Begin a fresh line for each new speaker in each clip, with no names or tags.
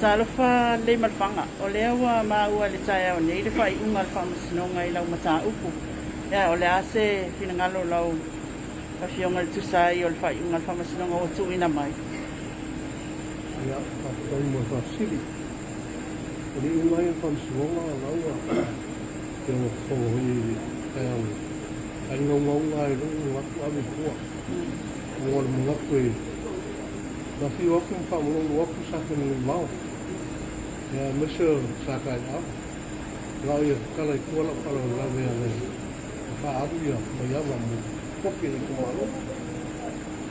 Talofa Leimalfaga, o lea ua maua i le taeao nei le faaiuga a le Faamasinoga i lau mataupu. Ia, o le a se finagalo o lau Afioga i le tusa ai o le faaiuga a le Faamasinoga ua tuuina mai?
Ia, faafetai mo le faafesili. O le iuga ia o le Faamasinoga o la ua pei ona fofoga foi i le taeao nei, ae naunauga lava i lou manatu ave i tua. Ona o le manatu e na afio atu ma faamalulu atu sa Fenunuivao, ia aemaise o sa Taeleava. Na o ia tatala i tua lau faalavelave ana e faaalu ia Maiava mo kopi a le itumalo.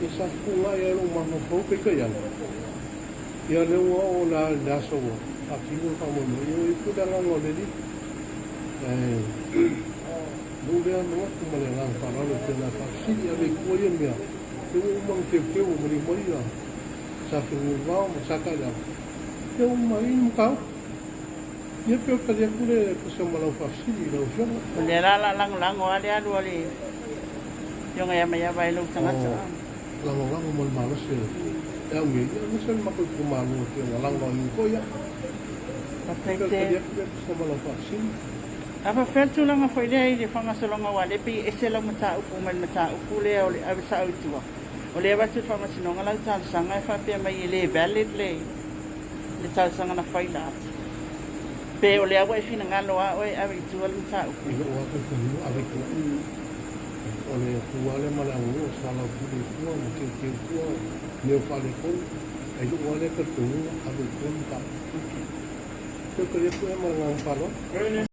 Ia sa fetuunai ai lou mafaufau peitai ane, ia lea ua oo la i le aso ua faatino le faamoemoe, ia ua i ai foi le agaga o le Alii. Ae lou lea manatu ma le agaga faaaloalo e pei ona faafesili, ave i tua ia mea, ia ua uma ona teuteu ua maliu mai ia Sa Fenunuivao ma Sa Taeleava, ia ua uma ai le mataupu. Ia pei o le tali atu lea e tusa ma lau faafesili i lau Afioga.
O lea la o le a lagolago lava le alu a le Afioga ia Maiava e lou tagata.
O lagolago ma le malosi e au nei, ia aemaise o le matou itumalo e pei ona lagolagoina foi au.
Faafetai
Ia pei o le tali
tele.
atu lea e tusa ma lau faafesili.
A faapefea le tulaga foi lea i le faagasologa aua o lea e pei e ese lau mataupu mai le mataupu lea o le ave sao i tua. O lea e avatu i le Faamasinoga lau talosaga e faapea mai e le valid le le talosaga na fai last. Pe o lea ua e finagalo lava oe e ave i tua le mataupu.
I lou lava talitonuga, ave i tua. O le tu lava lea ma le aganuu o soalaupule i tua ma teuteu i tua mea o faaletonu. Ae i lou lava lea talitonuga, ave i tua le mataupu. Toe tali atu ea ma le agaga faaaloalo.